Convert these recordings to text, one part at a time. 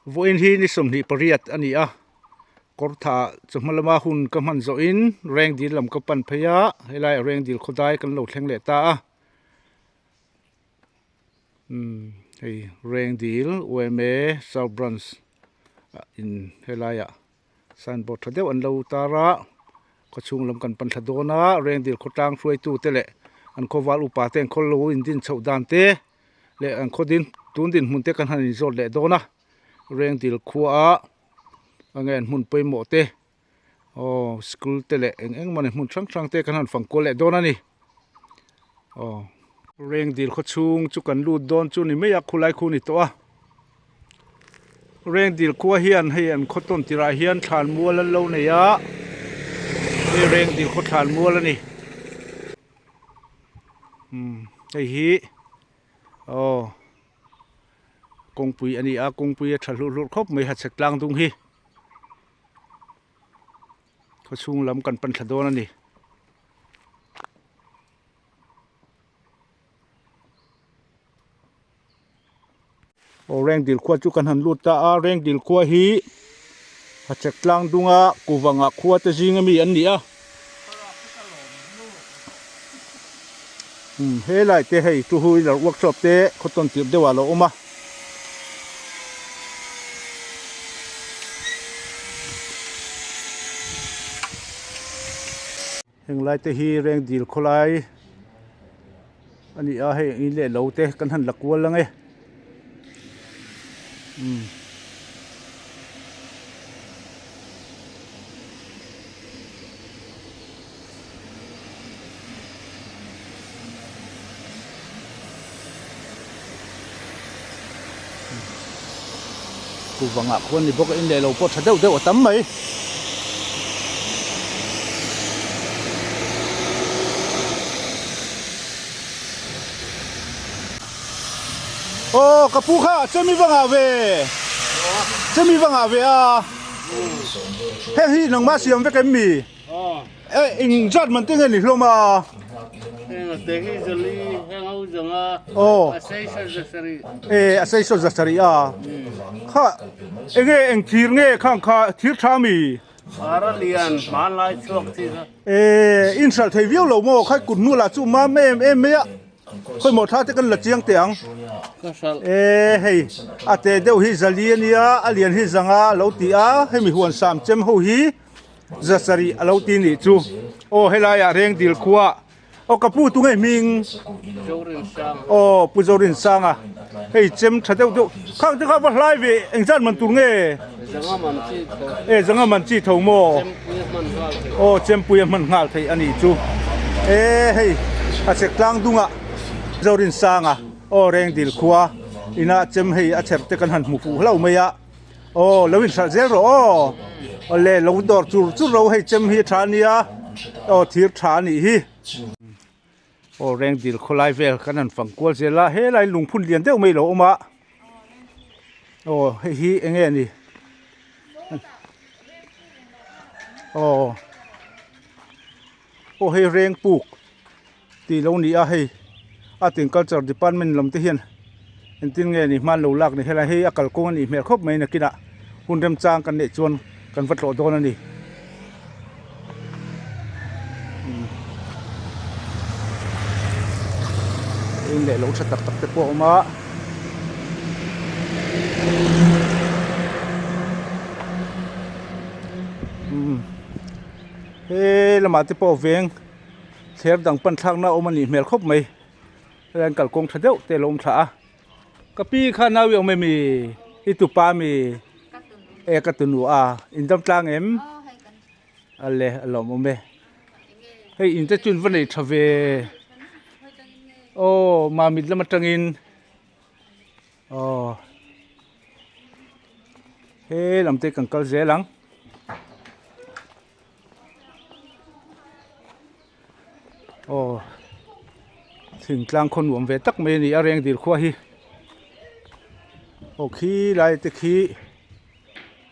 Vawiin hi ni 28 a ni a, kawr tha chawhma lama hun ka hman zawhin Rengdil lam ka pan phei a, helaiah Rengdil khawdai kan lo thleng leh ta a. Umm hei Rengdil yma South Branch ah in helaiah Signboard tha deuh an lo tar a, khawchhung lam kan pan thla dawn a, Rengdil khawtlang hruaitu te leh an khawval upa te an khaw lo in din chhoh dan te leh an khaw din tun dinhmun te kan han inzawt leh dawn a, Rengdil khua a enge an hmun pawimawh te aw school te leh eng eng mawni hmun hrang hrang te kan han fang kual leh dawn a ni aw. Rengdil khawchhung chu kan lut dawn chu ni mai a khulai khu ni tawh a. Rengdil khua hian hei an khaw tawn tirah hian thlan mual an lo nei a, hei Rengdil khaw thlan mual a ni. Umm hei hi aw kawngpui a ni a, kawngpui a tha hlurh hlurh khawp mai hachhek tlang dung hi. Khawchhung lam kan pan thla dawn a ni. Aw Rengdil khua chu kan han lut ta a, Rengdil khua hi Hachhek tlang dunga Kuvanga khua te zing ami an ni a. Umm helai te hei two wheeler workshop te khaw tawn tirh deuh ah a lo awm a. Heng lai te hi Rengdil khawlai a ni a hei in leh lo te kan han la kual ang e umm. Kuvangah khuan ni bawk a in leh lo pawh tha deuh deuh a tam mai. Aw ka pu kha chemi va ngah ve chemi va ngah ve a heng hi nangmah siam vek em mi e eng zat man te nge ni hlawm a aw e a sei saw za sarih a kha enge eng thir nge khang kha thir tha mi E in hralh thei viau lo maw khai kut hnu lah chu mam em em mai a khawimawh thla te kan la chiang teh ang e hei a te deuh hi zali a nia a lian hi zanga a lo ti a hemi huan sam chem ho hi zasarih a lo ti nih chu aw helaiah Rengdil khua Aw ka pu tunge hming? Aw Pu Zorinsanga. Hei chem tha deuh deuh. Khang te kha va hlai ve engzat man tur nge? E zanga man chi tho maw? Aw chempui a hman nghal theih a nih chu. E hei a chek tlang dungah Zorinsanga aw Rengdil khua ina chem hei a chher te kan han hmu fuh hlauh mai a. Aw lo inhralh zel rawh aw. Awle lo dawr chur chur ro hei chem hi a tha ania aw thir tha a nih hi. Aw Rengdil khawlai vel kan han fang kual zel a helai lungphun lian deuh mai lo awm a aw hei hi eng nge ni aw aw hei Rengpuk. Tih lo ni a hei Art and Culture Department lam te hian engtin nge ni hman lo lak ni helai hei a kalkawng a nih hmel khawp mai nakinah hun remchang kan neih chuan kan va tlawh dawn a ni. In leh lo tha tak tak te pawh a awm a. He lamah te pawh veng. Thler dang pan thlakna a awm a nih hmel khawp mai helai an kalkawng tha deuh te a lo awm thla a ka pi kha nau i awm em i i tupa ami e ka tunu a in dam tlang em a le a lawm awm e hei in te chu in va nei tha ve aw mamit lam atangin aw he lam te kan kal zel ang. Aw thingtlang khaw nuam ve tak mai a ni a Rengdil khua hi aw khi lai te khi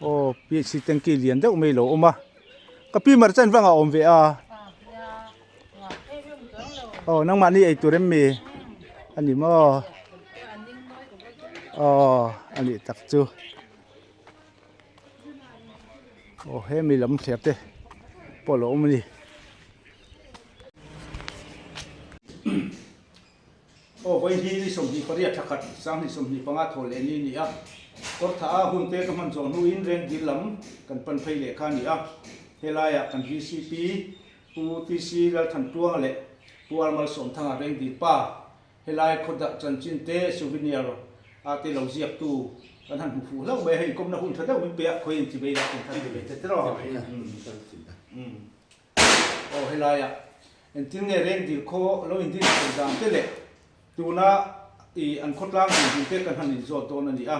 aw P H C tanky lian deuh mai a lo awm a ka pi mar chan vangah a awm ve a aw nangmahni ei tur em mi a ni maw aw a nih tak chu. Aw hemi lam thler te pawh a lo awm a ni. Aw vawi hi ni 28 thla khat 2025 thaw leh ni a ni a, kawr thah a hun te ka hman zawh hnuin Rengdil lam kan pan phei leh kha a ni a, helaiah kan vcp Pu TC Lalthantuanga leh Pu Armal Sawmthanga Rengdil pa Helai khaw dah chanchin te souvenir a te lo ziak tu kan han hmu fuh hlauh mai a, hei inkawmna hun tha deuh min pe a, khawi in chivei lah kan khan ti ve che tiraw? Aw helai ah engtin nge Rengdil khaw lo indin chho dan te leh tuna i an khawtlang dinhmun te kan han inzawt dawn a ni a,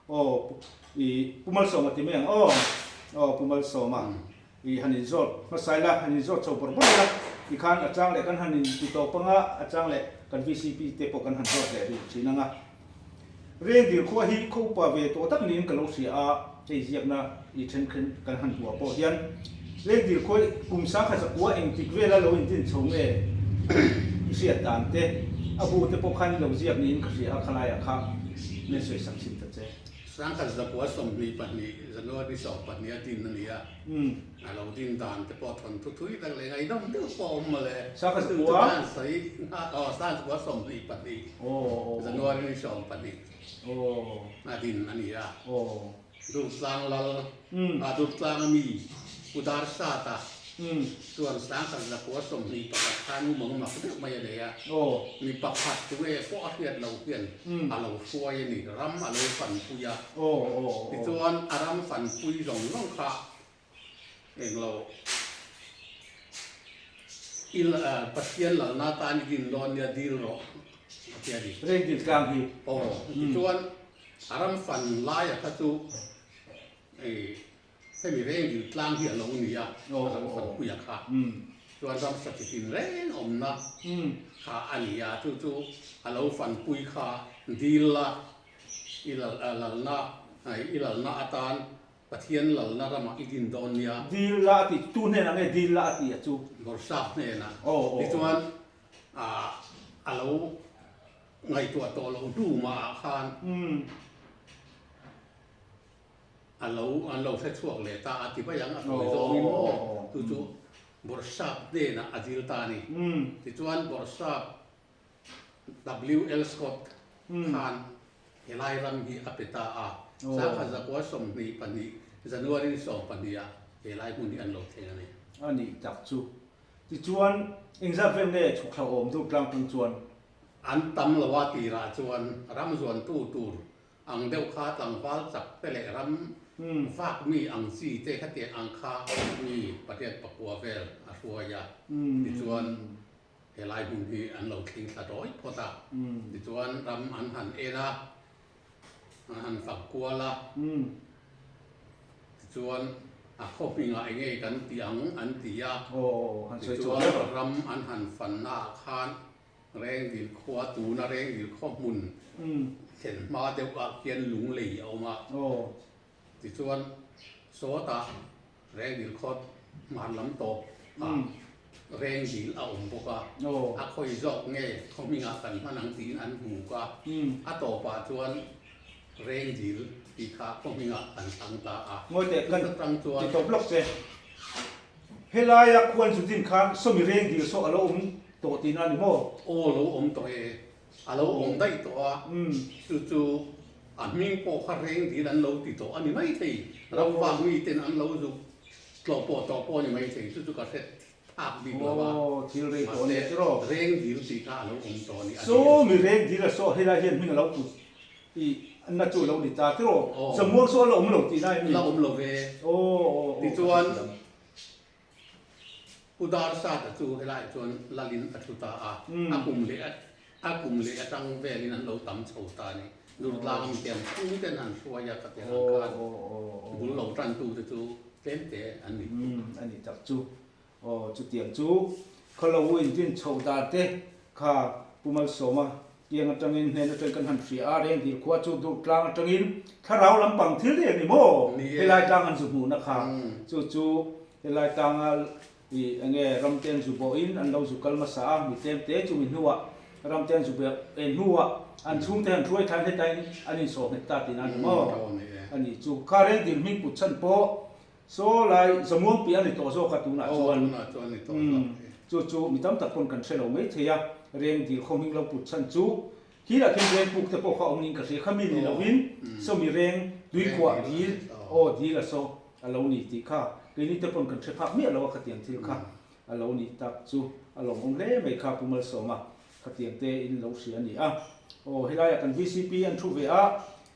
Aw i Pu Malsawma ti mai ang aw. Aw Pu Malsawma i han inzawt hmasa ila, han inzawt chho bawrh bawrh ila tikhan a chang leh kan han inti tawp anga a chang leh kan vcp te pawh kan han zawt leh rih thin anga. Rengdil khua hi khaw upa ve tawh tak niin ka lo hria a, hei ziakna i then khen kan han hmuh ah pawh hian Rengdil khua hi kum sangkhat zakua engtik vela lo indin chho nge i hriat dan te, a bu te pawh khan i lo ziak niin ka hria a khalaiah kha. Min sawi sak chhin ta che. Sangkhat 92 January 12 a din a ni a, a lo din dan te pawh thawnthu thui tak leh ngaihnawm deuh pawh a awm mawle. Sangkhat zakua? An sawi aw Sangkhat zakua 22 January 12 a din a ni a. Durtlang lal, a Durtlang a mi Pu Darsata chuan 1921 khan mumang mak deuh mai a nei a, mi pakhat chu nge pawh a hriat lo hian a lo hruai a ni, ram a lo fanpui a, tichuan a ram fanpui zawng zawng kha englo il Pathian lalna tan i din dawn nia dil rawh a ti a ni. Rengdil tlang hi. Aw, tichuan A ram fan laia kha chu hemi rengdil tlang hi a lo ni a, a ram fan puia kha chuan ramsa chi tin reng awmna kha a ni a, chu chu a lo fan pui kha dil la i lalna i lalna atan Pathian lalna ramah i din dawn nia. Dil la a tih tu hnenah nge dil la a tih a chu? Bawrhsap hnenah tichuan a lo Ngaihtuah tawh loh hnu mahah khan a lo an lo hre chhuak leh ta a ti mai ang, a sawi zawngin maw chu chu Bawrhsap hnenah a dil ta a ni. Tichuan Bawrhsap WL Scott khan helai ram hi a pe ta a, 1922 January 12 ah helai hmun hi an lo thleng a ni. A nih tak chu. Tichuan engzat vel nge chhuk hlauhawm deuh tlang tung chuan An tam lo a tirah chuan ram zuantu tur ang deuh kha tlangval chak te leh ram vak mi ang chi te khatiang ang kha mi pariat pakua vel a hruai a, tichuan helai hmun hi an lo thling thla dawi phawt a, tichuan ram an han en a, an han fak kual a, tichuan a khaw hmingah eng nge kan ti ang an ti a, tichuan ram an han fanna ah khan Rengdil khua tuna Rengdil khaw hmun thlen hma deuh ah khian lunglei a awm a, tichuan sawtah Rengdil khaw hmar lam tawp ah Rengdil a awm bawk a, a khawi zawk nge khaw hmingah kan hman ang tiin an hmuk a, a tawpah chuan Rengdil tih kha khaw hmingah kan thlang ta a, chutah tang chuan. Helaia khuan zu din khan sawmi Rengdil saw a lo awm tawh tihna a ni maw? Aw lo awm tawh e, a lo awm daih tawh a, chu chu a hming pawh kha reng dil an lo ti tawh a ni maithei, ram vang mi ten an lo zuk tlawh pawh tawh pawh a ni maithei, chu chu ka hre phak bik lo a, mahse reng dil tih kha a lo awm tawh a ni. Saw mi reng dil a saw helai hian hming a lo put i na chu a lo ni ta tiraw? Zamuang saw a la awm lo tihna em ni? La awm lo ve, tichuan Pu Darsata chu helaiah chuan lalin a thu ta a, a kum leh a kum leh atang velin an lo tam chho ta a ni. Durtlang ami te an chhung ten han hruai a, khatiang ang khan bul lo tantu te chu tlem te an ni. A ni tak chu. Aw chutiang chu khawlo inrin chho dan te kha Pu Malsawma Tiang atangin hnen atangin kan han hria a, Rengdil khua chu Durtlang atangin thlarau lampang thil reng ni maw? Helai tlang an zu hmuhna kha chu chu helai tlanga ih enge ramte an zu bawhin an lo zu kal hmasa a, mi tlem te chu mi hnuah ramte an zu beh en hnuah an chhungte han hruai thlain hetain an insawh nghet ta tihna a ni maw? A ni chu kha Rengdil hming put chhan pawh. Saw lai Zamuangpi a ni tawh zawk a tunah chuan. Aw tunah chuan a ni tawh zawk e. Chu chu mi tam tak pawn kan hre lo mai thei a, Rengdil khaw hming lo put chhan chu Khi lah khian reng puk te pawh kha awm niin ka hria kha mi ni lovin sawmi reng tuikhuah dil aw dil a saw a lo ni tih kha keini te pawn kan hre phak miah lo a khatiang thil kha a lo nih tak chu a lawmawm hle mai kha Pu Malsawma khatiang te in lo hria a ni a aw helaiah kan VCP an thu ve a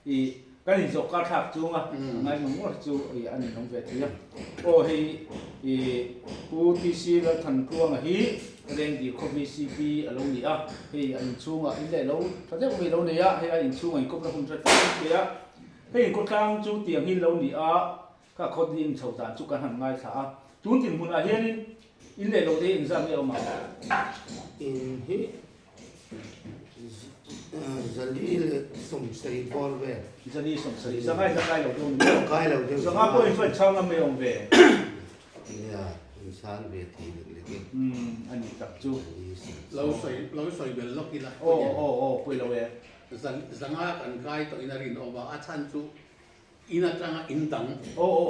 ih kan inzawh kar thlak chunga a ngaihmawh ngawt chu ih a ninawm ve thei a aw hei ih Pu TC Lalthantluanga hi Rengdil khaw VCP a lo ni a hei a inchhungah in leh lo tha deuh mai lo nei a hei a inchhungah inkawpna hun hret fak pe a hei inkawtlang chu tiang hi lo ni a Ka khawt in chho dan chu kan han ngaithla a, tun dinhmunah hianin in leh lo te hi engzat nge awm ang? In hi zali leh sawmsarih bawr vel. Zali sawmsarih, zanga in la kai lo deuh ni maw? Kai lo deuh. Zanga pawh in chuan chhang ngam mai awm ve. Nia, in chhang ve thei lek lek e. Umm, a ni tak chu. Lo sawi, lo sawi bel lawk ila. Aw, aw, aw, pawi lo e. Zanga kan kai tawh in a rinawm a, a chhan chu In atanga in dang,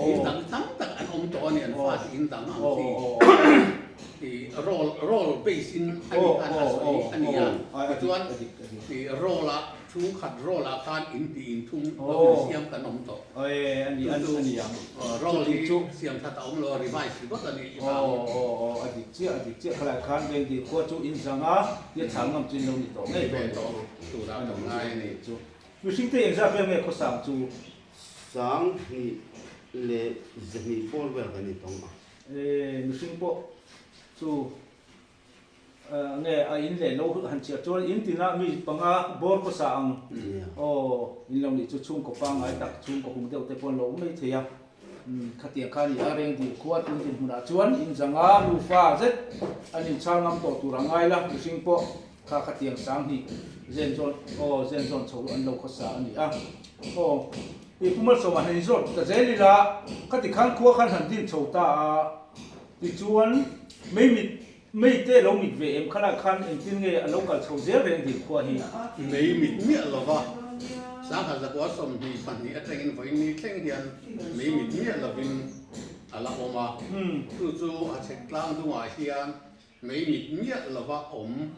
in dang tam tak an awm tawh a ni, an fate in dang ang chi i roll, roll base in a nih khan a sawi a ni a, tichuan i roll ah chhungkhat roll ah khan in tih in thum lo in siam kan awm tawh. Chu chu roll hi siam that a awm lo a, revise ringawt a nih vangin. A dik chiah, a dik chiah, khalai khan Vengdil khua chu in zang a, tia chhang ngam chu in lo ni tawh ngei dawn turah kan ngai a ni. Mihring te engzat vel nge khawsang chu? Sanghnih leh zahnih pawl vel kan intawng a. E, mihring pawh chu nge a in leh lo han chhiar chuan in tinah mi panga bawr khawsa ang aw in lo nih chu chhungkaw pangngai tak chhungkaw hung deuh te pawh an lo awm mai thei a. Khatiang kha a ni a, Rengdil khua tun dinhmunah chuan in zanga nufa zet an inchhal ngam tawh tur a ngai la, mihring pawh Kha khatiang sanghnih zen zawn aw zen zawn chho an lo khawsa a ni a. Aw i Pu Malsawma han inzawt ta zel ila khati khan khua khan han din chho ta a tichuan mei mit mei te lo mit ve em khalai khan engtin nge a lo kal chho zel reng dil khua hi. Mei mit miah lova sangha zakua 22 atangin vawiin ni thleng hian mei mit miah lovin a la awm a, chu chu a chhek tlang dungah hian Mei mit miah lova awm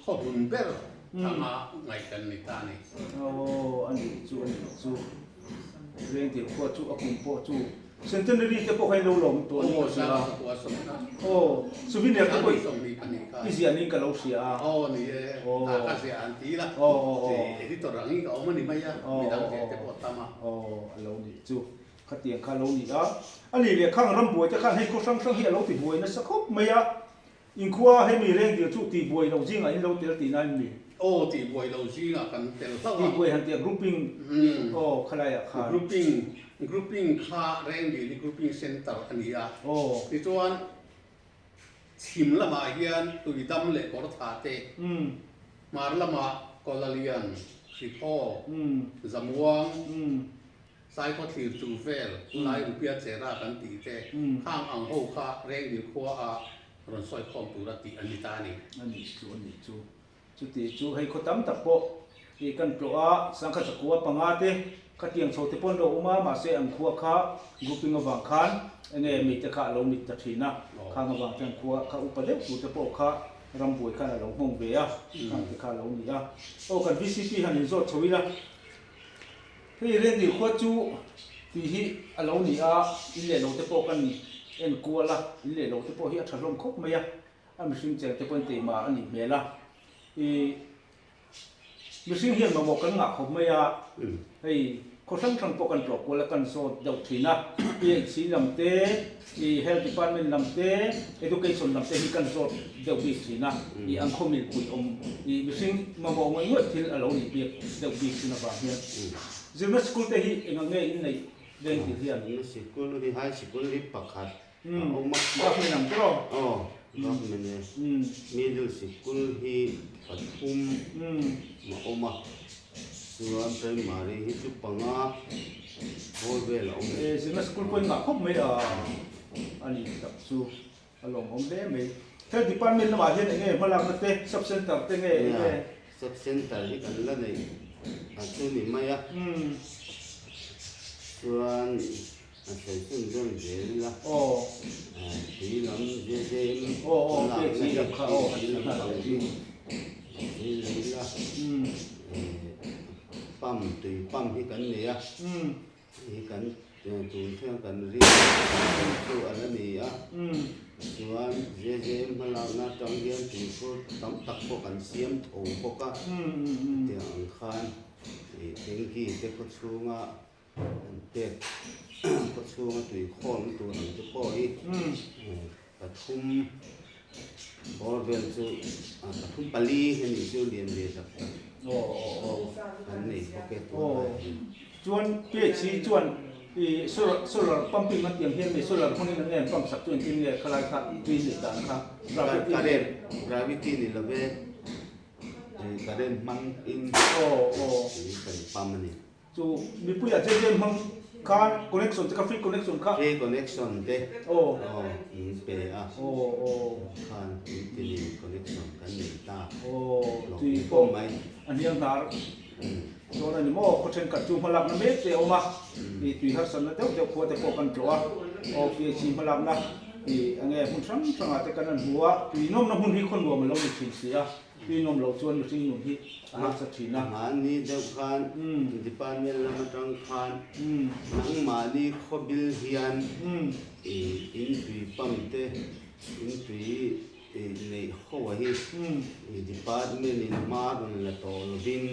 khawhun ber anga ngaih kan ni ta a ni. Aw, a nih chu, a nih chu. Rengdil khua chu a kum pawh chu Centenary te pawh kha in lo lawm tawh a ni ka hria a. Aw, souvenir te pawh i ziah niin ka lo hria a. Aw, ni e, a ka ziah an ti la. Editor angin ka awm a ni mai a, midang ziah te pawh a tam a. Aw, a lo nih chu. Khatiang kha a lo ni a, a nih leh khang ram buai te khan hei khaw hrang hrang hi a lo ti buai nasa khawp mai a, inkhua hemi rengdil chu tih buai lo zingah in lo tel tihna in mi? Aw tih buai lo zingah kan tel hlauh a. Tih buai han tih a grouping aw khalaiah khan. Grouping grouping kha rengdil hi grouping center a ni a. Aw. Tichuan chhim lamah hian tuidam leh kawrtha te, hmar lamah Kawlalian, Hriphaw, Zamuang, Saikhaw thlir chung vel lai rupia chera kan tih te khang ang ho kha Rengdil khua a rawn sawi khawm tura tih a ni ta a ni. A nih chu, a nih chu. Chuti chu hei khaw tam tak pawh i kan tlawh a, sangkhat zakua panga te khatiang chho te pawh an lo awm a, mahse an khua kha grouping avang khan enge mite kha a lo mit ta thin a, khang avang te an khua kha upa deuh tur te pawh kha rambuai khan a lo nghawng ve a, khang te kha a lo ni a. Aw kan VCP han inzawt chho ila. Hei Rengdil khua chu tih hi a lo ni a, in leh lo te pawh kan en kual a, in leh lo te pawh hi a tha hlawm khawp mai a, a mihring cheng te pawhin teima a nih hmel a, ih mihring hian mamawh kan ngah khawp mai a, hei khaw hrang hrang pawh kan tlawh kual a, kan zawt deuh thin a, PHC lam te, ih Health Department lam te, Education lam te hi kan zawt deuh bik thin a, ih an khaw milpui awm ih mihring mamawh ngawih ngawih thil a lo nih bik deuh bik thin avang hian zirna sikul te hi eng ang nge in neih veng tih hian. Zirna sikul hi high sikul hi pakhat a awm a. Government ang tawh. Aw, government e. Middle sikul hi pathum a awm a, chuan primary hi chu panga bawr vel a awm. Zirna sikul pawh in ngah khawp mai a, a ni tak chu. A lawmawm hle mai. Health Department lamah hian eng nge hmalakna te, Sub Centre te nge eng nge? Nia, Sub Centre hi kan la neih a chu ni mai a. Chuan. A sawi chhun zawm zel ila. Tui lam JJM lakna hi tui lam pang hi sawi leh ila. Pump tui pump hi kan nei a. Hei kan tun thleng kan rin chu a la ni a. Chuan JJM hmalakna atang hian tuikhur tam tak pawh kan siam tho bawk a. Hetiang ang khan tanky te khawchhunga An pek khaw chhunga tui khawmna tur ang te pawh hi pathum bawr vel chu pathum pali hemi chu lian ve tak tak an nei bawk e tunlai hian. Chuan PHC chuan i solar solar pumping a tiang hian mi solar hmangin an en pump sak chu engtin nge khalai kha tui nei dan kha gravity Current gravity ni love current hmangin tui kan pump a ni. Chu mipuiah JJM hmang khan connection te kha free connection kha. Free connection te aw in pe a khan in tinin connection kan nei ta hlawh tui pawh mai a hniang hnar dawn a ni maw khaw thenkhat chu hmalakna mek te a awm a i tui harsatna deuh deuh khua te pawh kan tlawh a aw PHC hmalakna i enge hmun hrang hrangah te kan han hmu a tui nawmna hmun hi khaw nuam a lo ni thin si a. Tuinawm loh chuan mihring nun hi a harsa thin a. Mahni deuh khan department lam atang khan nangmahni khawbil hian in tui pump te in tui neih ho a hi department in hma rawn la tawh lovin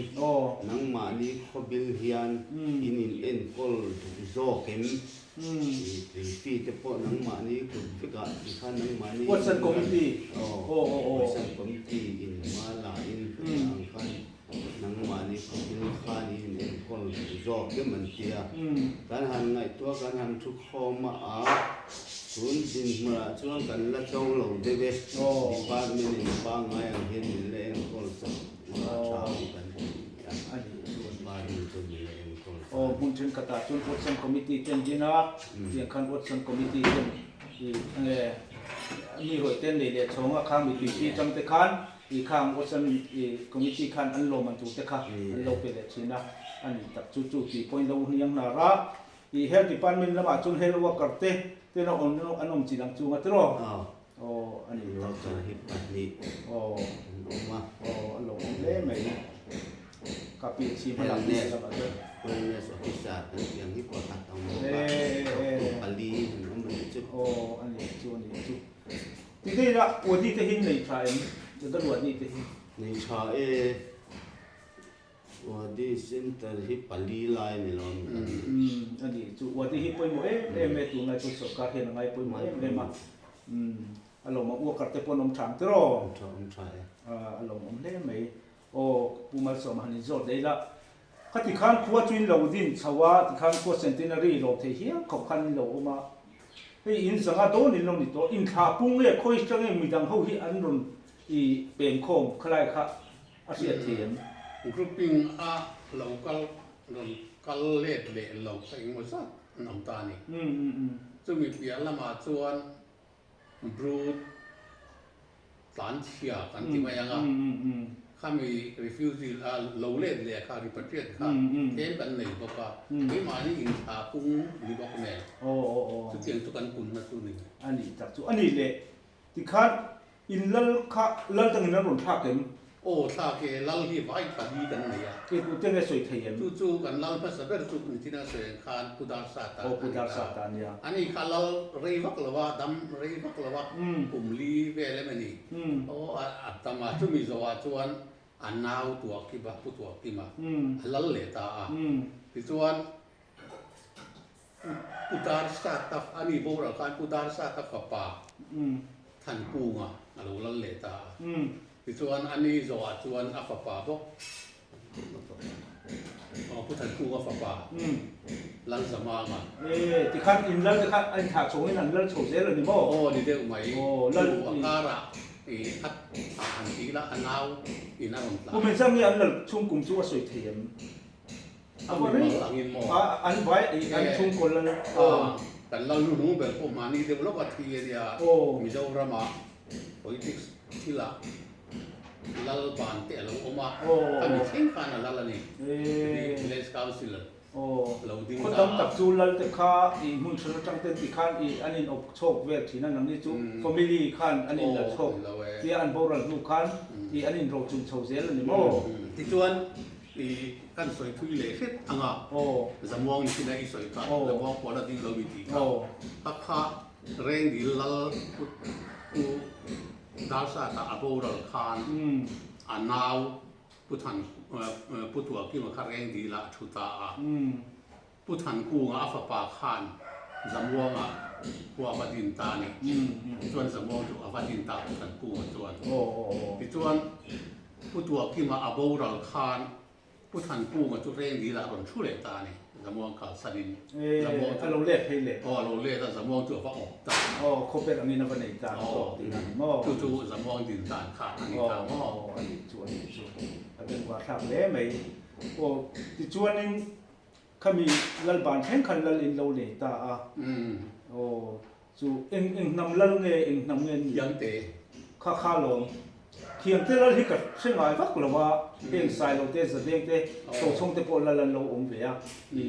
nangmahni khawbil hian in in enkawl duh zawk em? Tui fee te pawh nangmahni kut vekah tikhan nangmahni Watson Committee Watson Committee in hma la in hetiang ang khan nangmahni khawpil khan in enkawl duh zawk em an ti a. Kan han ngaihtuah kan han thu khawm a a, tun dinhmunah chuan kan la to lo deuh e, Department in pangngai ang hian min la enkawl chak a tha ang kan ti a, Department chuan min la enkawl. Aw hmun thenkhatah chuan Watson Committee ten din a, tiang khan Watson Committee ten i enge mi rawih te nei leh chhawng a khang mi tuipi tang te khan i khang Watson i Committee khan an lawm an tur te kha an lo pe leh thin a, a ni tak chu chu tih pawhin lo hniang hnar a, i Health Department lamah chuan Health Worker te ten a awm an awm chi dang chunga tiraw? Aw a ni tak chu. Worker hi pahnih an awm a. Aw a lo awm hle mai. Ka pi chi hma lam ni lam a chu. Wellness officer kan tih ang hi pakhat a awm bawk a, thawktu pali an awm a nih chu. Aw a ni chu a ni chu. Ti dei la Wadi te hi nei tha em? Jagal Wadi te hi. Nei tha e. Wadi center hi pali lai ni lo mi kan ni. A ni chu Wadi hi pawimawh em em e tunlai chu sorkar hian a ngai pawimawh em em a. A lawmawm worker te pawh an awm tha ang tiraw? Awm tha awm tha e. A lawmawm hle mai. Aw Pu Malsawma han inzawt leh ila, Khati khan khua chu in lo din chho a, tikhan khua Centenary lo thei hial khawp khan in lo awm a, hei in zanga dawn in lo ni tawh, inthlah pung nge khawi atang nge midang ho hi an rawn i peng khawm khalai kha a hriat thei em? Grouping a lo kal rawn kal let leh lo kha engemaw zat an awm ta a ni. Chumi piah lamah chuan Brut tlanchhia kan ti mai ang a, khami refugee a lo let leh kha repatriate kha tlem kan nei bawk a, keimahni inthla pung ni bawk nen chutiang chu kan punna chu ni. A nih tak chu a nih leh tikhan in lal kha lal dangin an rawn thlak em? Aw thlak e, lal hi vai pali kan nei a. Kei pute nge sawi thei em? Chu chu kan lal hmasa ber chu nichina sawi ang khan Pu Darsata a ni ta. Aw Pu Darsata a nia. Ani kha lal rei vak lo a, dam rei vak lo a, kum li vel em a ni. Aw a dam a, chumi zawhah chuan a nau Tuahkima, Pu Tuahkima a lal leh ta a. Tichuan Pu Darsata, ani boral khan Pu Darsata fapa Thankunga a lo lal leh ta a. Tichuan a ni zawhah chuan a fapa bawk, aw Pu Thankunga fapa Lalzamanga. E, tikhan in lal te kha a inthlah chhawngin an lal chho zel a ni maw? Aw ni deuh mai. Aw, lal. Chu a karah i a thlah han tih lah a nau in a rawn tlah. Kum engzat nge an lal chhung kum chu a sawi thei em? A mi mal angin maw? A, an vai an chhungkaw lal. Aw, kan lal hnuhnung ber pawh mahni deuh lawk a thi a nia. Mizoramah Politics thilah lal ban te a lo awm a, khami thleng khan a lal a ni, Village Council. Lo ding Khaw ta tam a. tak chu lal te kha i hmun hran atang ten ti khan i an in awp chhawk vel thin a, nangni chu family khan an in lal chhawk tia an boral hnu khan i an in rochung chho zel a ni maw? Tichuan i kan sawi thui leh hret ang a, Zamuang ni chin a i sawi kha, Zamuang pawh la ding lo i tih kha, kha kha Rengdil lal pu Darsata a boral khan a nau Pu Than, Pu Tuahkima kha Rengdil ah a thu ta a. Pu Thankunga a fapa khan Zamuanga khua a va din ta a ni. Tichuan Zamuang chu a va din ta Pu Thankunga chuan. Tichuan Pu Tuahkima a boral khan Pu Thankunga chu Rengdil ah a rawn thu leh ta a ni. Zamuang kalsanin Zamuang chu. A lo let phei leh. Aw a lo let a, Zamuang chu a va awp ta. Aw khawper angin a va nei ta a tawk tihna a ni maw? Chu chu Zamuang din dan kha a ni ta maw? Aw a nih chu a nih chu. A bengvar thlak hle mai. Aw tichuanin khami Lalban thleng khan lal in lo nei ta a. Aw Chu eng eng hnam lal nge eng hnam nge an nih? Khiangte. Kha kha lawm. Khiangte lal hi ka hre ngai vak lo a, heng Sailo te, Zadeng te, Tochhawng te pawh lal an lo awm ve a, i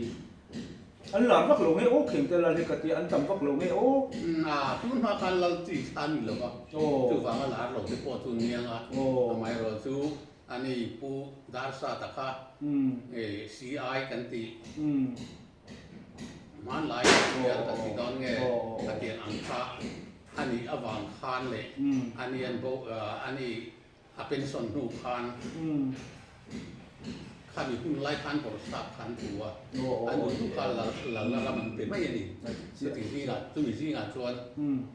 an lar vak lo nge aw Khiangte lal hi ka tia an tam vak lo nge aw. A tun hma khan lal chi kha a ni lo va, chuvanga lar lo te pawh chu niang a, amaherawhchu ani Pu Darsata kha CI kan tih. Hmanlai hian kan ti dawn nge a tiang ang kha a nih avang khan leh a ni an bo a ni a pension hnu khan khami hun lai khan bawrhsap khan thu a, an duh duh kha lalna ram an pe mai a ni. Chuti zingah chumi zingah chuan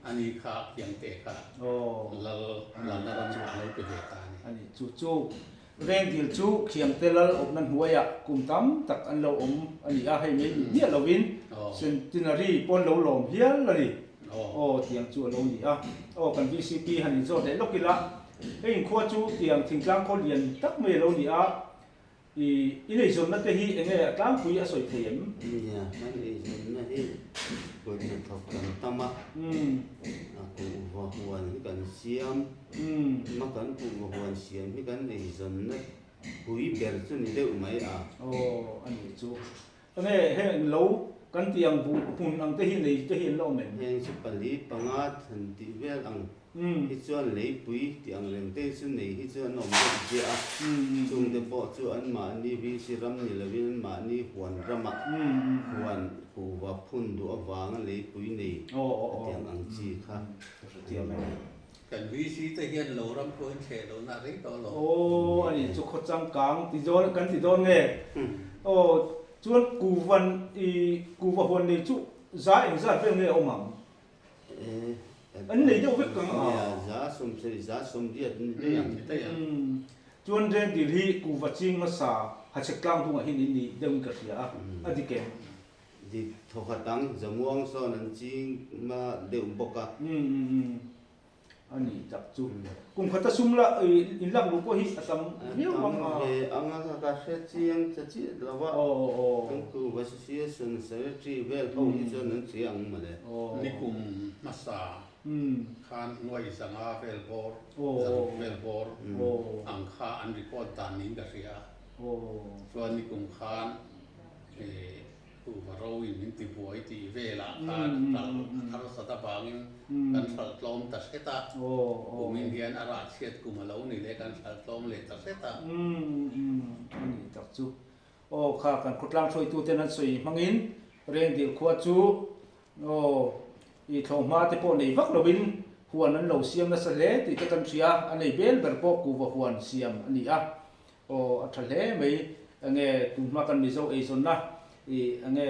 a ni kha Khiangte kha lal lalna ram a lo pe ve ta a ni. A ni chu chu Rengdil chu Khiangte lal awmna hnuaiah kum tam tak an lo awm a ni a, hei mai ni hmiah lovin Centenary pawn lo lawm hial a ni. Aw tiang chu a lo ni a. Aw kan VCP han inzawt leh lawk ila, hei inkhua chu tiang thingtlang khaw lian tak mai a lo ni a, i in eizawnna te hi enge a tlangpui a sawi thei em? Nia, kan eizawnna hi kut hnathawk kan tam a, a kuhva huan hi kan siam. Hma kan kuhva huan siam hi kan eizawnna pui ber chu ni deuh mai a. Aw a nih chu. Enge heng lo kan tih ang buh hmun ang te hi nei te hi an la awm em? Heng chu pali panga than tih vel ang hi chuan leipui tih ang reng te hi chu nei hi chu an awm deuh ziah a. Chungte pawh chu anmahni VC ram ni lovin anmahni huan ramah huan kuhva phun duh avanga leipui nei a tiang ang chi kha a ni. Kan VC te hian lo ram pawhin thleh lo na rei tawh lo. Aw a nih chu khaw changkang ti dawn kan ti dawn nge? Aw chuan kuvan i kuva huan nei chu za engzat vel nge a awm ang? An nei deuh vek ang a. Nia za sawmsarih za sawmriat ni daih ang. Ni daih ang. Chuan Rengdil hi kuva ching hmasa Hachhek tlang dungah hian in ni deuhin ka hria a, a dik em? Dik thawkhat ang, Zamuang sawn an ching hma deuh bawk a. Umm a ni tak chu. Kum khata sum la in lak luh pawh hi a tam viau ang a. Tam ve ang a, ka hre chiang ta chiah lo a. Kan Kuh Association Secretary vel ho hi chuan an hria ang mawle. Nikum hmasa khan nuai zanga vel bawr, zaruk vel bawr ang kha an record dan niin ka hria a. Chuan nikum khan Kuhva ro in min ti buai tih velah khan hralh a harsat avangin kan hralh tlawm ta hret a, kumin hian a rah chhiat kum a lo ni leh kan hralh tlawm leh ta hret a. A ni tak chu. Aw kha kan khawtlang hruaituten an sawi hmangin Rengdil khua chu aw i thlawhhma te pawh nei vak lovin huan an lo siam nasa hle tih te kan hria a, a nei bel ber pawh kuhva huan siam a ni a. Aw a tha hle mai, enge tunhma kan Mizo eizawnna i enge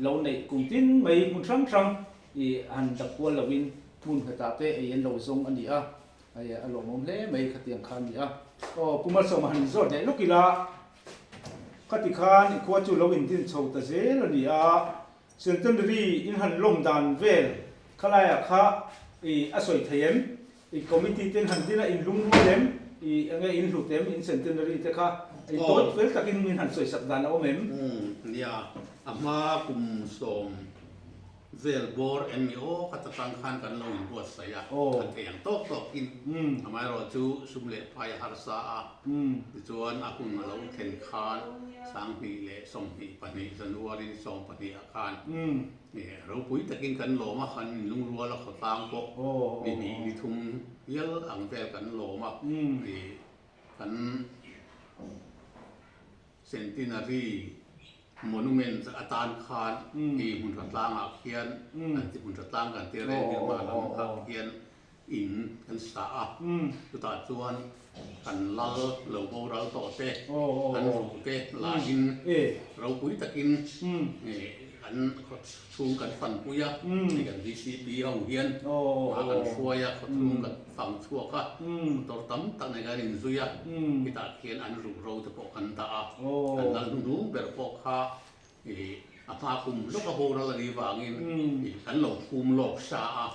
lo neih kum tin mai hmun hrang hrang i han dap kual lovin hmun nghetah te ei an lo zawng a ni a, hei a lawmawm hle mai khatiang kha a ni a. Aw Pu Malsawma han inzawt leh lawk ila, khati khan i khua chu lo indin chho ta zel a ni a, Centenary in han lawm dan vel khalaiah kha i a sawi thei em? I committee ten han din a in lungrual em? I enge in hlut em? In centenary te kha i tawt fel takin min han sawisak dan a awm em? Umm nia, a hma kum sawm vel bawr em ni aw kha ta tang khan kan lo inbuatsaih a, kan thei ang tawk tawkin amaherawh chu sum leh phai a harsa a, tichuan a hun a lo thlen khan. 2022 January 12 ah khan ropui takin kan lawm a, kan inlungrual a khawtlang pawh ni hnih ni thum hial ang vel kan lawm a, kan Centenary Monument atan khan hei hmun tha tlangah khian kan ti hmun tha tlang kan ti reng hi hma lam ah khian in kan sa a, chutah chuan kan lal lo boral tawh te kan ruh te lahin ropui takin kan khawchhung kan fanpui a, hei kan VCP ho hian hma kan hruai a khawchhung kan fang chhuak a, motor tam tak nen kan inzui a, hetah khian an ruh ro te pawh kan dah a, kan lal hnuhnung ber pawh kha ih a hma kum lawk a boral a nih vangin ih kan lo phum lawk sa a,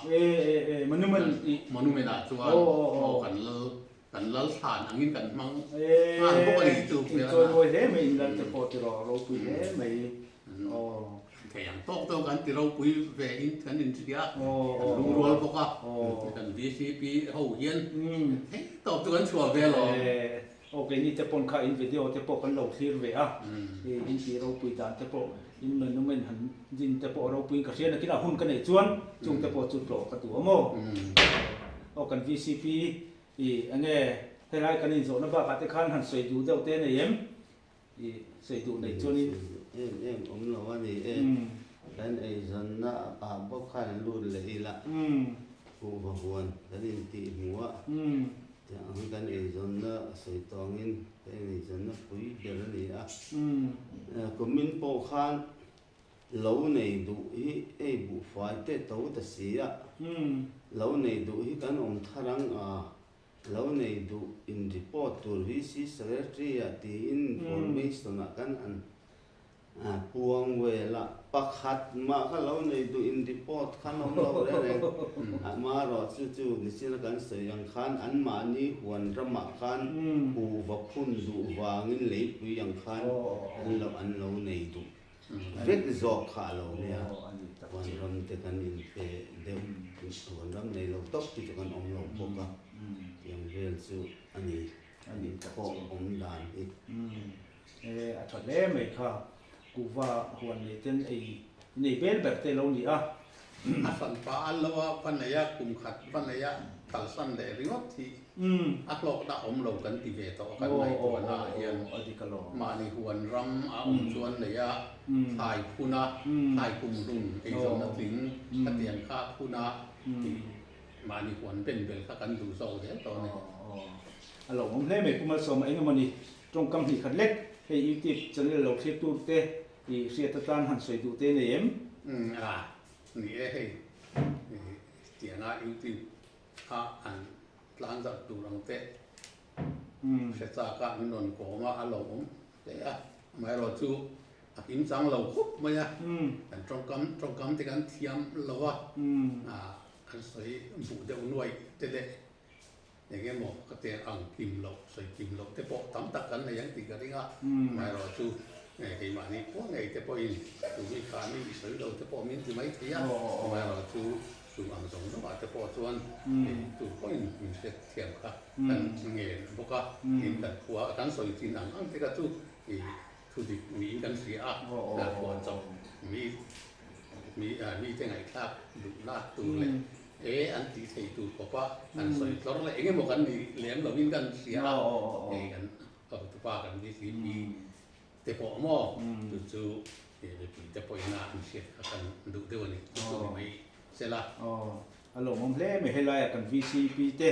monument ah chuan aw kan lal kan lal thlan angin kan hmang nghal bawk a ni chu. Inchawimawi hle mai in lal te pawh tiraw ropui hle mai. Thei ang tawk tawk kan ti ropui ve in kan inhria a, kan lungrual bawk a, kan VCP ho hian thei tawp chu kan chhuah ve alawm. Aw keini te pawn kha in video te pawh kan lo thlir ve a, in ti ropui dan te pawh in monument han din te pawh ropui in ka hria nakinah hun ka neih chuan chung te pawh chu tlawh ka duh a maw. Aw kan VCP i enge helai kan inzawhna bakah te khan han sawi duh deuh te nei em? I sawi duh neih chuanin. Em em awm lo a ni e. Kan eizawnna ah bawk khan an lut leh ila. Kuhva huan kan intih hmu a. Tiang ang hi kan eizawnna sawi tawngin kan eizawnna pui ber a ni a. Kumin pawh khan lo nei duh hi ei buhfai te to ta si a. Lo nei duh hi kan awm thar ang a. Lo nei duh in report tur VC Secretary ah tiin information ah kan an puang vel a, pakhat mah kha lo nei duh in report khan awm lo reng reng. Amaherawh chu chu nichina kan sawi ang khan anmahni huan ramah khan kuhva phun duh vangin leipui ang khan an lo an lo nei duh vek zawk kha a lo nia. Huan ram te kan inpe deuh, huan ram nei lo tawp te chu kan awm lo bawk a, tiang vel chu a ni, a ni pawh awm dan hi. E, a tha hle mai kha, kuhva huan nei ten ei nei vel ber te lo ni a. A hranpa a lo a, va nei a, kum khat va nei a, kalsan leh ringawt hi a hlawkna awm lo kan ti ve tawh a kan ngaihtuahna ah hian mahni huan ram a awm chuan nei a, thlai phun a, thlai kum hlun eizawnna tling khatiang kha phun a tih mahni huan ben bel kha kan duh zawk zel tawh a ni. A lo awm hle mai Pu Malsawma eng emaw ni tawngkam hnih khat lek hei YouTube channel lo thlir tur te i hriat atan han sawi duh te nei em? A ni e hei tianga YouTube kha an tlan zarh tur ang te hre chak a min rawn kawm a a lo awm hle a amaherawh chu a kim chang lo khawp mai a kan tawngkam tawngkam te kan thiam lo a kan sawi buh deuh nuaih te leh eng emaw ka tel ang kim loh sawi kim loh te pawh tam tak kan nei ang tih ka ring a amaherawh chu keimahni pawh ngei te pawhin tumi kha mi i sawi lo te pawh min ti mai thei a amaherawh chu Chung ang zawng zawngah te pawh chuan tu pawhin min hriat thiam kha kan ngen bawk a, tin kan khua kan sawi chin ang ang te kha chu i thu dik niin kan hria a, khuan chawp mi mi mite ngaihthlak duhna tur leh e an tih thei tur khawpa kan sawi tlawr leh eng emaw kan nih lem lovin kan hria a, hei kan hotupa kan VCP Te pawh maw? Chu chu mipui te pawhin a an hriat kha kan duh deuh a ni. Chu chu ni mai sela. Aw, a lawmawm hle mai. Helaia kan VCP te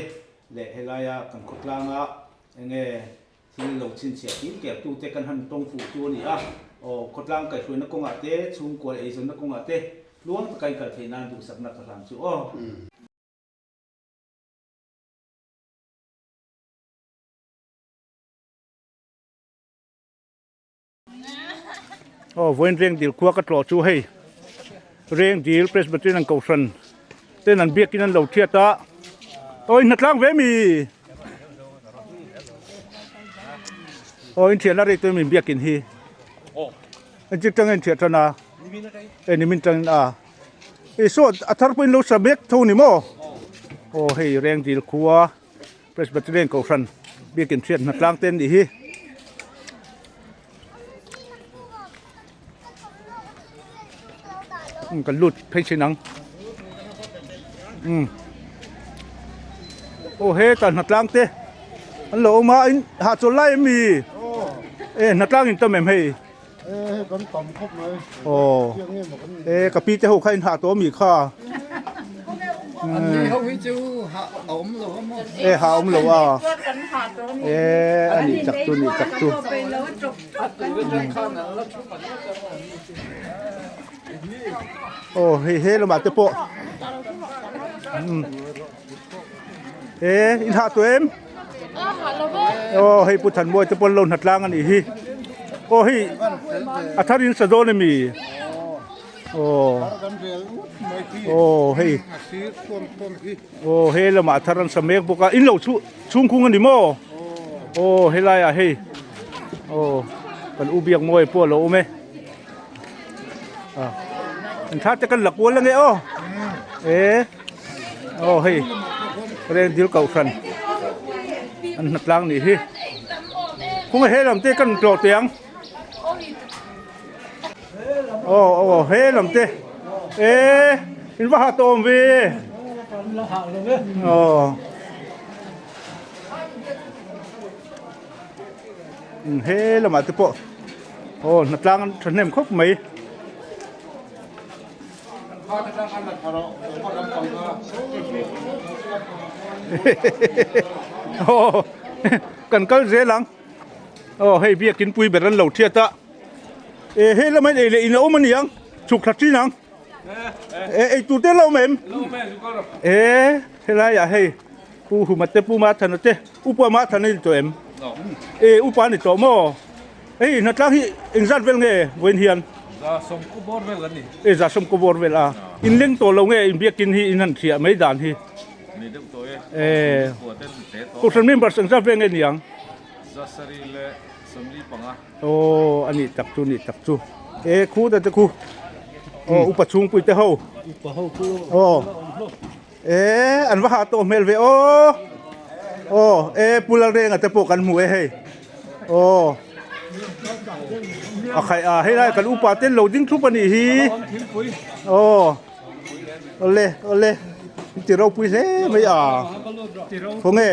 leh helaia kan khawtlanga enge thil lo chhinchhiah tir ker tu te kan han tawng fuh chu a ni a. Aw, khawtlang kaihhruaina kawngah te, chhungkua leh eizawnna kawngah te tluang taka in kal theih nan duhsakna ka hlan chu aw. Aw vawiin reng dil khua ka tlawh chu hei reng dil Presbyterian kohhran ten an biakin an lo thiat a aw in hnatlang ve mi aw in thian a rei tawh em biakin hi engtik tang in thiat tan a e nimin tangin a i saw a thar pawhin lo sa mek tho ni maw aw hei reng dil khua. Presbyterian Kohhran biakin hriat hnatlang te an nih hi. Kan lut phei thin ang. Aw hetah hnatlang te an lo awm a in hahchawl lai em mi? E hnatlang in tam em hei? Aw e ka pi te ho kha in hah tawh ami kha? E hah awm lo a e a nih chak chu nih chak chu. Aw hei he lamah te pawh e in hah tawh em aw hei pu Thanmuai te pawh an lo hna tlang a nih hi aw hei a thar in sa dawn emi aw aw hei aw he lamah a thar an sa mek bawk a in lo chhu chhungkhung a ni maw aw helaiah hei aw kan u Biakmawia pawh a lo awm e. An thla te kan la kual ange aw e aw hei rengdil kohhran an hna tlang nih hi khawnge he lam te kan tlawh teh ang aw aw he lam te e in va ha tawm ve aw he lamah te pawh Aw hnatlang an thahnem khawp mai. Aw kan kal zel ang. Aw hei biakin pui ber an lo thiat a. E hei lama in ei leh in a awm a ni ang. Chhuk thla thin ang. E ei tur te an lo awm em? E helaiah hei Pu Huma te Pu Mathana te Upa Mathana i ni tawh em? E upa a ni tawh maw? Hei hnatlang hi engzat vel nge vawiin hian? Za sawmkaw bawr vel an ni. E za sawmkaw bawr vel a. In leng tawh lo nge in biakin hi in han hriah mai dan hi? Ni deuh tawh e. E. Kua ten hle tawh. Kohhran members engzat vel nge ni ang? Za sarih leh 45. Aw a nih tak chu nih tak chu. E khu ta te khu. Aw upa chhungpui te ho. Upa ho khu. Aw. E an va hah tawh hmel ve aw aw e pu Lalrenga te pawh kan hmu e hei aw a khaih a hei lai kan upa te an lo ding thup a nih hi aw awle awle ti ropui hle mai a khawnge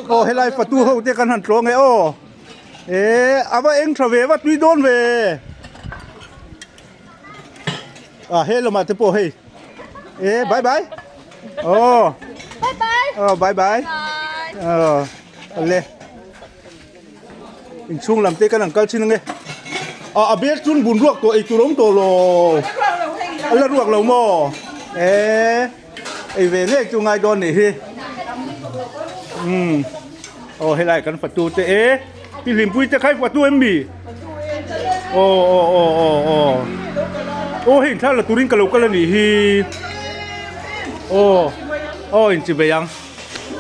aw helai fatu ho te kan han tlawng e aw e a va eng tha ve va tui dawn ve. À he lamah te pawh hei e bye bye oh bye bye oh bye bye oh le in chhung lam te kan ang kal chin ange a a bel chun bun ruak tawh ei tur awm tawh lo a la ruak lo maw e ei ve ngei chu ngai dawn nih hi um aw helai kan fatu te e Pi Hlimpui te kha i fatu em mi? Aw aw aw aw aw Aw hei inthla la turin ka lo kal a nih hi Aw aw in chi bei ang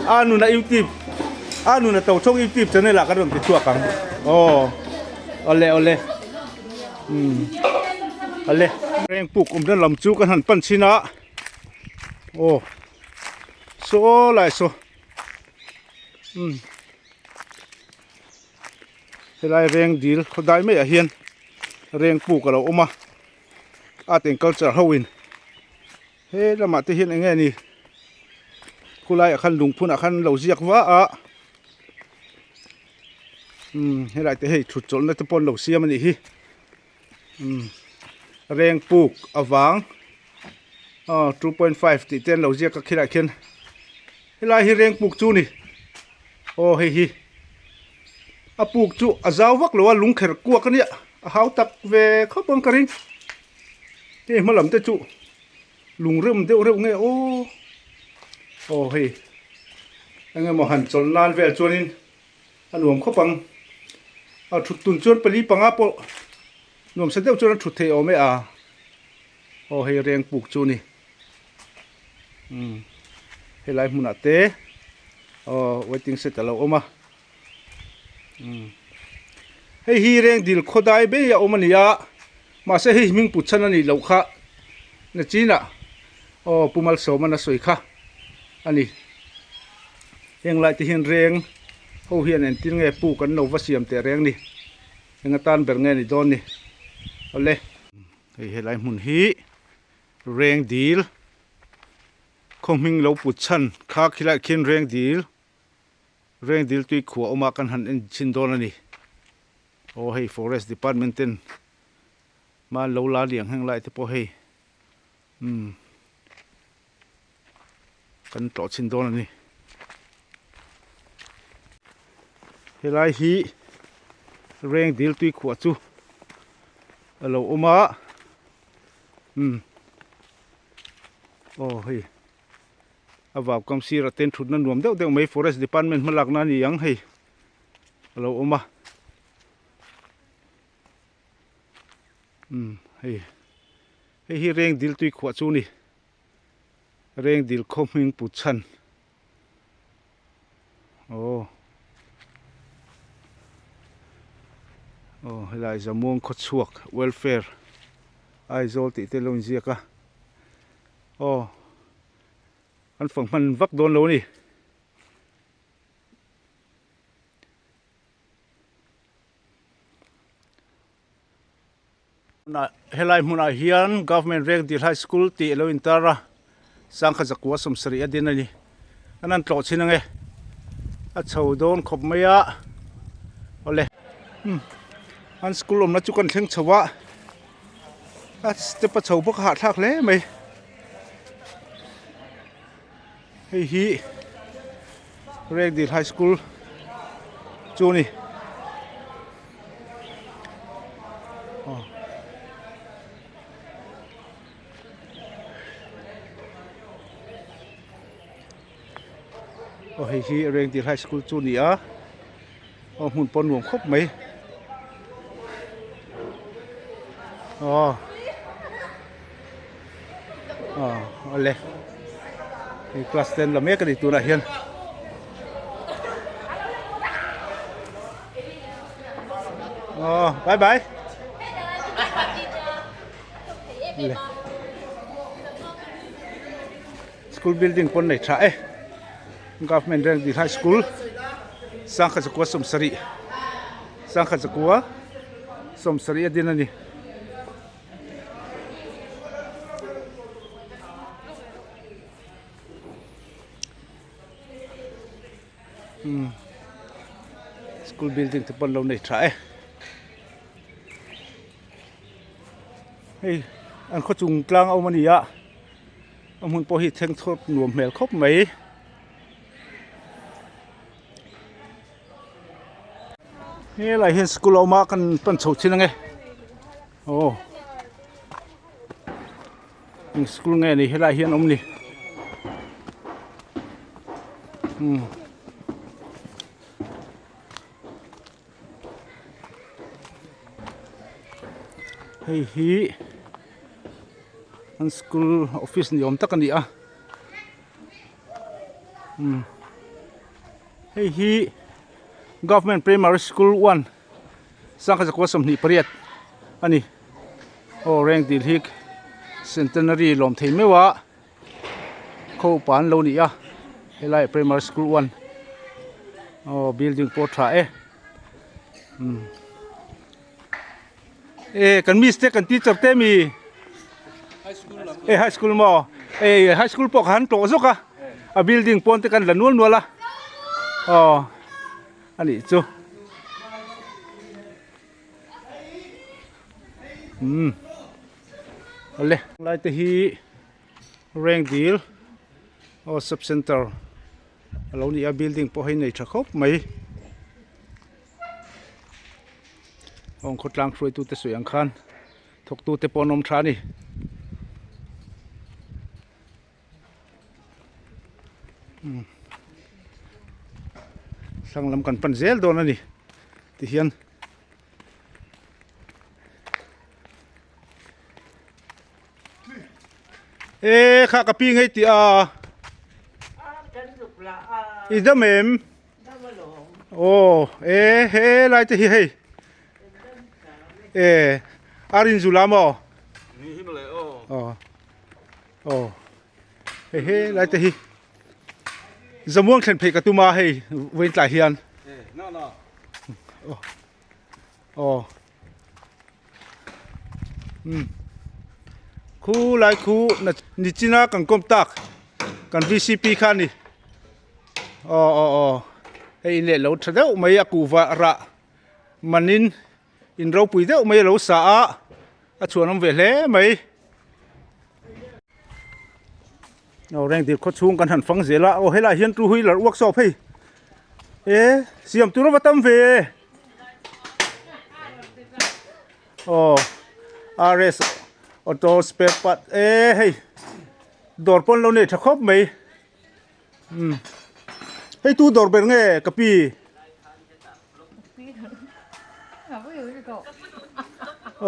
A nuna youtube a nuna to chhawng youtube channel ah kan rawn ti chhuak ang Aw awle awle umm awle Reng puk awmna lam chu kan han pan chhin a Aw saw lai saw umm helai reng dil khawdai maiah hian reng puk a lo awm a art and culture ho in he lamah te hian eng nge ni khulaiah khan lungphunah khan an lo ziak va a umm helai te hei thut chawlhna te pawh an lo siam a nih hi umm reng puk avang aw 2.5 tih te an lo ziak a khilaiah khian helai hi reng puk chu a ni aw hei hi a puk chu a zau vak lo a lung kher kuak a nia a hau tak ve khawp ang ka ring hei hma lam te chu lung rem deuh reuh nge aw aw hei eng emaw han chawlh nan vel chuanin a nuam khawp ang a thut tun chuan pali panga pawh nuam sa deuh chuan a thut theih awm e a aw hei reng puk chu a ni umm helai hmunah te aw waiting shed a lo awm a umm hei hi reng dil khawdai ber a awm a ni a mahse hei hming put chhan a nih loh kha nachinah aw Pu Malsawma a sawi kha a ni. Heng lai te hian reng ho hian entir nge puk an lo va siam teh reng ni. Eng atan ber nge ni dawn ni. Awle hei helai hmun hi reng dil khaw hming lo put chhan kha khilaiah khian reng dil reng dil tui khuah awmah kan han en chhin dawn a ni. Aw hei forest department ten hma an lo la liang heng lai te pawh hei umm kan tlawh chhin dawn a ni. Helai hi reng dil tui khuah chu a lo awm a umm aw hei a vau kam sirah ten thutna nuam deuh deuh mai forest department hmalakna a ni ang hei a lo awm a umm hei hei hi reng dil tui khuah chu a ni reng dil khaw hming put chhan aw aw helai Zamuang khawchhuak welfare Aizawl tih te lo inziak a aw an fang hman vak dawn lo a ni. Helai hmunah hian Government Rengdil High School tih a lo intar a, sangkhat zakua sawmsarih a din a ni. An han tlawh chhin ange, a chho dawn khawp mai a, awle an school awmna chu kan thleng chho a, a step a chho bawk a hahthlak hle mai. Hei hi Rengdil High School chu a ni. Aw hei hi Rengdil High School chu a ni a, aw hmun pawh a nuam khawp mai. Aw aw awle hei class ten la mek a ni tunah hian. Aw bye bye le school building pawn nei tha e government Rengdil high school sangkhat zakua sawmsarih sangkhat zakua sawmsarih a din a ni. Umm school building te pawn lo nei tha e hei an khaw chung tlang a awm a ni a a hmun pawh hi thleng chhuak nuam hmel khawp mai. Helai hian school a awm a kan pan chho thin ange aw eng school nge ni helai hian awm ni umm hei hi an school office ni awm tak a ni a umm. Hei hi Government Primary School 1 sangkhat zakua 28 a ni. Aw Rengdil hi Centenary lawm thei meuh a khaw upa an lo ni a helai Primary School 1 aw building pawh tha e umm e kan miss te kan teacher te mi e high school maw e high school pawh kha han tlawh zawk a a building pawn te kan la nual nual a aw a nih chu umm awle lai te hi Rengdil aw sub center a lo ni a building pawh hei nei tha khawp mai. Hawng khawtlang hruaitute sawi ang khan thawktute pawh an awm tha a ni. Thlang lam kan pan zel dawn a ni tihian. E kha ka pi ngei tih a. I dam em? Aw e he lai te hi hei e a rin zu lam aw aw aw hei he lai te hi zamuang thlen phei ka tum a hei vawiin tlai hian aw aw. Umm khu lai khu nichina kan kawm tak kan vcp kha a ni aw aw aw hei in leh lo tha deuh mai a kuhva rah manin in ropui deuh mai a lo sa a a chhuanawm ve hle mai. Aw rengdil khaw chhung kan han fang zel a aw helaiah hian two wheeler workshop hei e siam tur a va tam ve aw rs auto spare part e hei dawr pawn lo nei tha khawp mai umm hei tu dawr ber nge ka pi.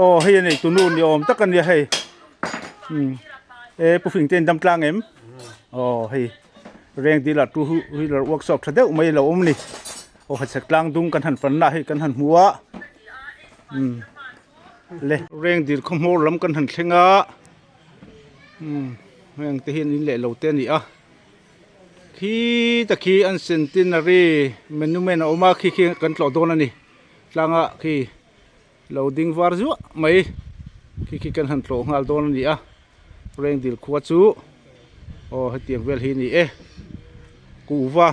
Aw hei a nei tu nu ni awm tak a nia hei umm e pu fing te in dam tlang em aw hei reng dil ah two wheeler workshop tha deuh mai a lo awm a ni aw hachhek tlang dung kan han fanna hei kan han hmu a umm le reng dil khaw hmawr lam kan han thleng a umm heng te hian in leh lo te a ni a. Khi ta khi an centenary monument a awm a khi khi kan tlawh dawn a ni tlanga khi lo ding var zuah mai khi khi kan han tlawh nghal dawn a ni a Rengdil khua chu aw hetiang vel hi a ni e kuhva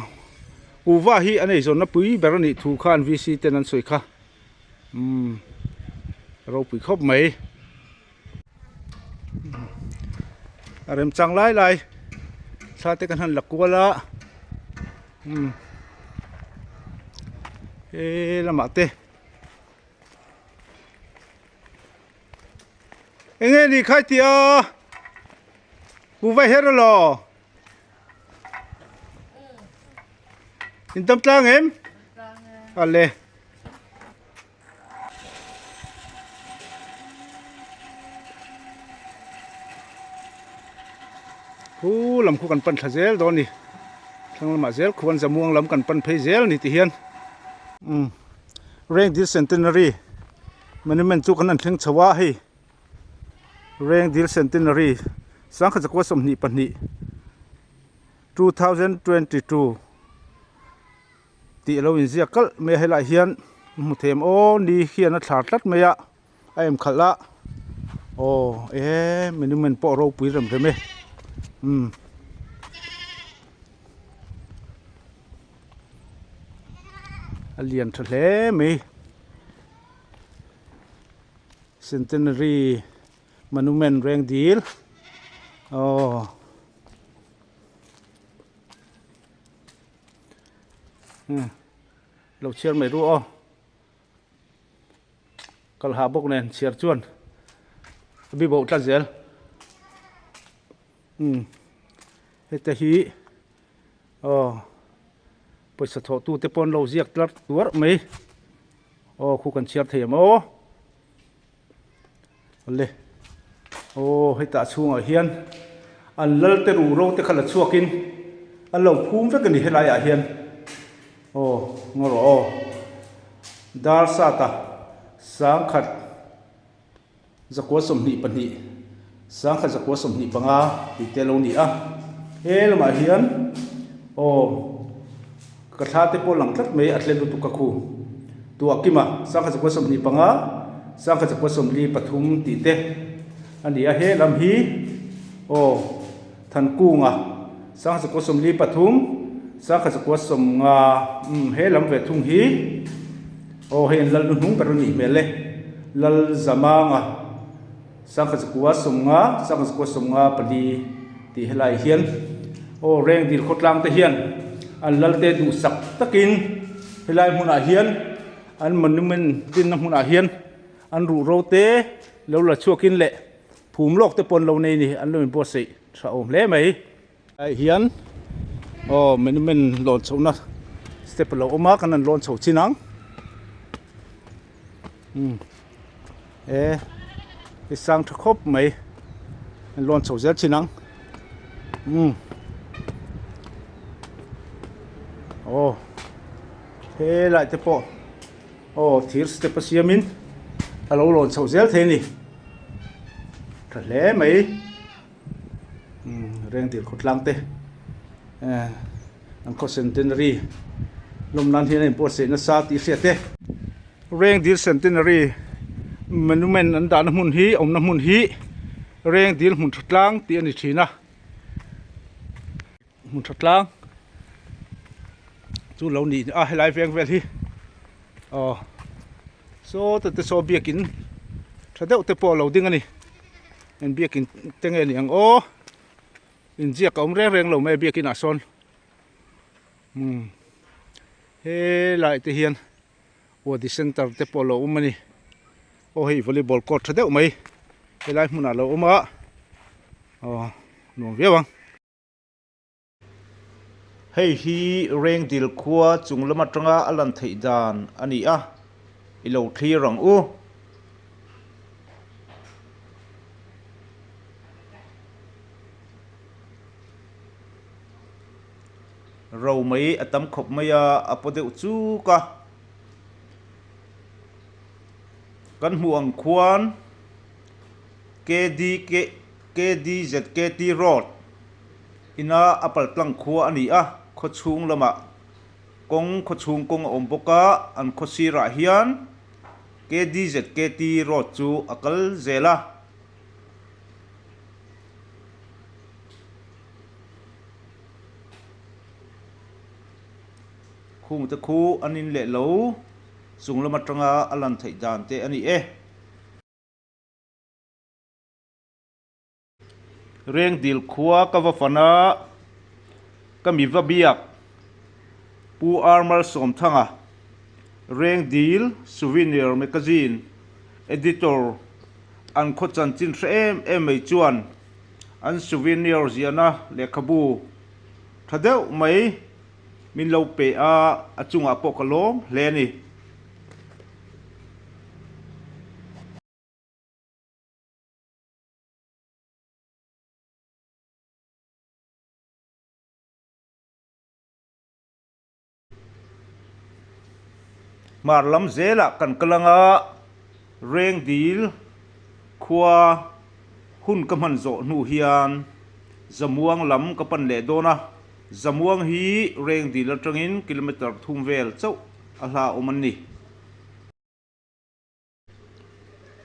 kuhva hi an eizawnna pui ber a nih thu khan V C ten an sawi kha umm ropui khawp mai. A remchang lai lai thla te kan han la kual a umm he lamah te eng nge ni khai tih a kuhva her elaw in tam tlang em ale. Khu lam khu kan pan thla zel dawn a ni thlang lamah zel khuan zamuang lam kan pan phei zel a ni tihian umm Rengdil Centenary Monument chu kan han thleng chho a hei Rengdil Centenary sangkhat zakua 22 2022. Tih a lo inziak kalh mai a helaiah hian hmu them aw ni hian a thlar tlat mai a a em khalh a aw e monument pawh a ropui rem rem e umm a lian tha hle mai centenary monument reng dil aw. Lo chhiar mai ru aw. Kal hah bawk nen chhiar chuan a bi boh tlat zel. Umm heta hi aw pawisa thawh tu te pawh an lo ziak tlar tuarh mai. Aw khu kan chhiar thei ang aw. Le aw hetah chhungah hian an lal te ruh ro te kha la chhuakin an lo phum vek a ni helaiah hian aw ngaw rawh aw dar sata sangkhat zakua 22 sangkhat zakua 25 tih te a lo ni a he lamah hian aw ka thla te pawh lang tlat mai a tle lutuk a khu. Tuahkima sangkhat zakua 25, sangkhat zakua 43 tih te a ni a, he lam hi aw Thankunga sangkhat zakua 43, sangkhat zakua 50 umm he lam ve thung hi aw hei an lal hnuhnung ber a nih hmel e, Lalzamanga sangkhat zakua 50, sangkhat zakua 54 tih helaiah hian aw Rengdil khawtlang te hian an lalte duhsak takin. Helai hmunah hian an monument dinna hmunah hian an ruhro te lo la chhuakin leh phum lawk te pawh an lo nei a ni an lo inbuatsaih tha awm hle mai. Helai hian aw monument lawn chhohna step a lo awm a kan han lawn chho chin ang umm e i sang tha khawp mai an lawn chho zel chin ang umm aw helai te pawh aw thir step a siamin a lo lawn chho zel thei a ni tha hle mai umm rengdil khawtlang te eh an khaw centenary lawm nan hian a inbuatsaih nasa tih hriat e. Rengdil centenary. Monument an dahna hmun hi awmna hmun hi Rengdil hmun tha tlang tih a ni thin a hmun tha tlang chu lo ni a helai veng vel hi aw saw te te saw biakin tha deuh te pawh a lo ding a ni eng biakin te nge ni ang aw inziak a awm reng reng lo mai a biakin ah sawn umm helai te hian. Wadi center te pawh a lo awm a ni aw hei volleyball court tha deuh mai helai hmunah a lo awm a aw nuam viau ang. Hei hi Rengdil khua chung lam atanga a lan theih dan a ni a i lo thlir ang u. Ro mai a tam khawp mai a, a paw deuh chuk a. Kan hmuh ang khuan KDK KDZKT Road ina a pal tlang khua a ni a, khaw chhung lamah kawng khaw chhung kawng a awm bawk a, an khaw sirah hian KDZKT Road chu a kal zel a. Khung te khu an in leh lo chung lam atanga a lan theih dan te a ni e. Rengdil khua ka va fan a, ka mi va biak Pu Armal Sawmthanga, Rengdil Souvenir Magazine Editor an khaw chanchin hre em em mai chuan an souvenir ziahna lehkhabu tha deuh mai min lo pe a, a chungah pawh ka lawm hle a ni. Hmar lam zelah kan kal anga Rengdil khua hun ka hman zawh hnu hian Zamuang lam ka pan leh dawn a, Zamuang hi Rengdil atangin kilometre thum vel chauh a hla awm an ni.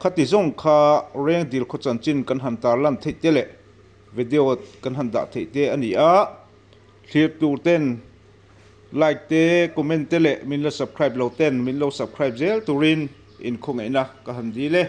Khati zawng kha Rengdil khaw chanchin kan han tarlan theih te leh video kan han dah theih te a ni a, thlir tur ten like te, comment te leh min la subscribe lo ten min lo subscribe zel turin inkhawngaihna ka han dil e.